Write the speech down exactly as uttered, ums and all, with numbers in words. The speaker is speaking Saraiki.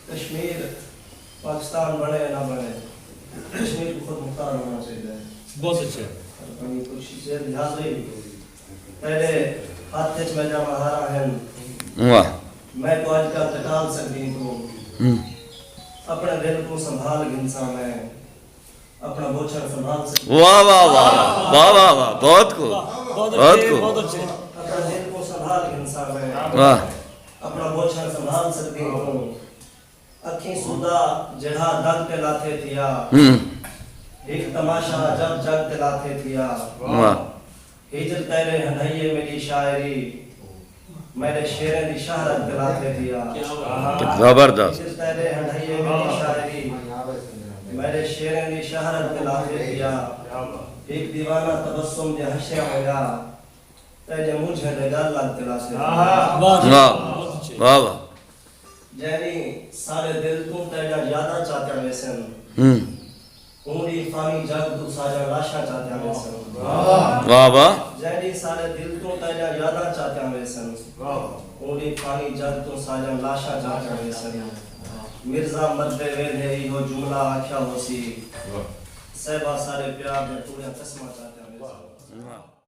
کشمیر پاکستان بݨے یا نہ بݨے، کشمیر کوں خود مختار ہونا چاہیدا ہے۔ بہت اچھے۔ اپݨی کچھ چیزیں دی حاضری بھی ہوئی۔ تیݙے ہتھ وچ میݙا مہارا ہن۔ واہ۔ میں کوں اڄ کل ٹٹال سڳدیں توں۔ ہوں۔ اپݨے دل کوں سنبھال گھنساں میں۔ اپݨا بوچھݨ سنبھال سڳدیں۔ واہ واہ واہ واہ واہ واہ واہ، بہت خوب۔ بہت بہت اچھے، خوب۔ بہت اچھے۔ اپݨا دل کوں سنبھال گھنساں میں۔ واہ۔ اپݨا بوچھݨ سنبھال سڳدیں توں۔ اکھیں سودا جیڑھا دڳ تے لاتھے تھیا۔ ہوں۔ ہک تماشا جڳ جڳ تے لاتھے تھیا۔ واہ۔ ہجر تیݙے ہنڈھائیے میݙی شاعری، میݙے شعریں دی شہرت تے لاتھے تھیا۔ زبردست۔ ہجر تیݙے ہنڈھائیے میݙی شاعری، میݙے شعریں دی شہرت تے لاتھے تھیا۔ ہک دیوانہ تبسم جے ہشیا ہویا، تیݙے مونجھیں دے ڳل لڳ تے لاتھے تھیا۔ واہ۔ واہ واہ۔ جیڑھی ساݙے دل توں تیݙیاں یاداں چاتیاں ویسن۔ ہوں۔ اوں ݙینہہ فانی جڳ توں ساݙیاں لاشاں چاتیاں ویسن۔ واہ واہ۔ جیڑھی ساݙے دل توں تیݙیاں یاداں چاتیاں ویسن۔ اوں ݙینہہ فانی جڳ توں ساݙیاں لاشاں چاتیاں ویسن۔ مرزا مردے ویلھے ایہو جملہ آکھیا ہوسی۔ واہ۔ صاحبہ ساݙے پیار دیاں ٹوریاں قسماں چاتیاں ویسن۔ واہ۔